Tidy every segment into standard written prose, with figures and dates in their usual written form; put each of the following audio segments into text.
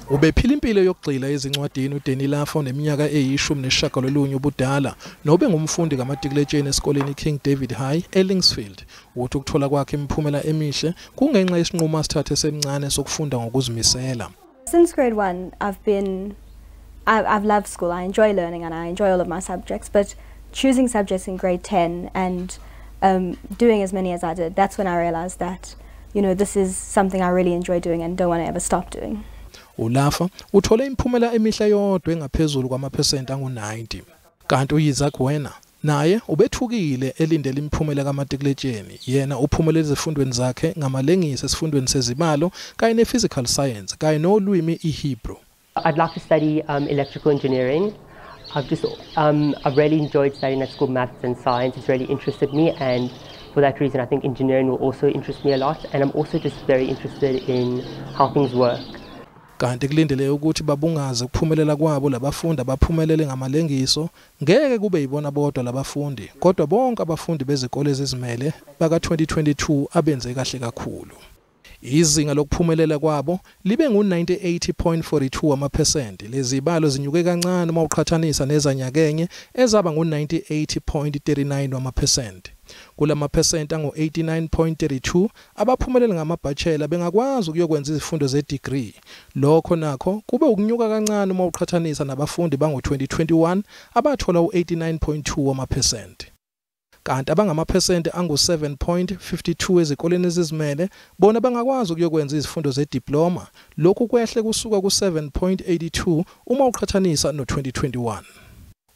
Ubephila impilo yokugxila ezincwadini uDeni Lafa oneminyaka eyi-19 ubudala nobe ngumfundi kamatikuletsheni esikoleni King David High eLinksfield. Uthi ukuthola kwakhe imiphumela emihle kungenxa yesinqumo asithathe esemncane sokufunda ngokuzimisela. Since grade 1 I've loved school. I enjoy learning and I enjoy all of my subjects, but choosing subjects in grade 10 and doing as many as I did, that's when I realized that, you know, this is something I really enjoy doing and don't want to ever stop doing. Ulafa uthole imiphumela emihle yodwa engaphezulu kwamaphesenti angu-90. Kanti uYizak wena naye ubethukile elindele imiphumela kamatikuletsheni. Yena uphumelele ezifundweni zakhe ngamalengiso esifundweni sezibalo kanye ne-physical science kanye nolwimi iHebrew. I'd like to study electrical engineering. I've really enjoyed studying at school maths and science. It's really interested me, and for that reason I think engineering will also interest me a lot, and I'm also just very interested in how things work. Kanti kulindeleke ukuthi babungaze ukuphumelela kwabo labafundi abaphumelele ngamalengiso. Ngeke kube yibona bodwa labafundi, kodwa bonke abafundi bezikole ezizimele baka 2022 abenze kahle kakhulu. Izinga lokuphumelela kwabo libe ngu-98.42 amaphesenti. Lezi zibalo zinyuke kancane uma uqhathanisa nezanyakenye ezaba ngu-98.39 wamaphesenti. Kulamaphesenti angu-89.32 abaphumelele ngamabhachela bengakwazi ukuyokwenza izifundo ze-degree. Lokho nakho kube ukunyuka kancane uma uqhathanisa nabafundi bango-2021 abathola u-89.2 wamaphesenti. Kanti abangamaphesenti angu-7.52 ezikoleni ezizimele bona bangakwazi ukuyokwenza izifundo zediploma. Lokhu kwehle kusuka ku-7.82 uma uqhathanisa no-2021.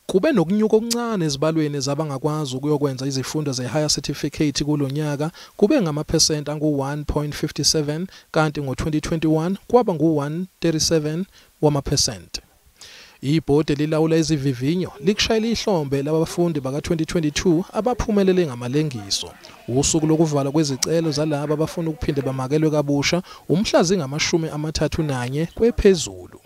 Kube nokunyuka okuncane ezibalweni zabangakwazi ukuyokwenza izifundo ze-higher certificate kulonyaka, kube ngamaphesenti angu-1.57, kanti ngo-2021 kwaba ngu-1.37 wamaphesenti. Ibhodi elilawula izivivinyo likushayela ihlombe labafundi baka-2022 abaphumelele ngamalengiso. Usuku lokuvalwa kwezicelo zalaba abafuna ukuphinde bamakelwe kabusha umhla zingama-31 kwephezulu.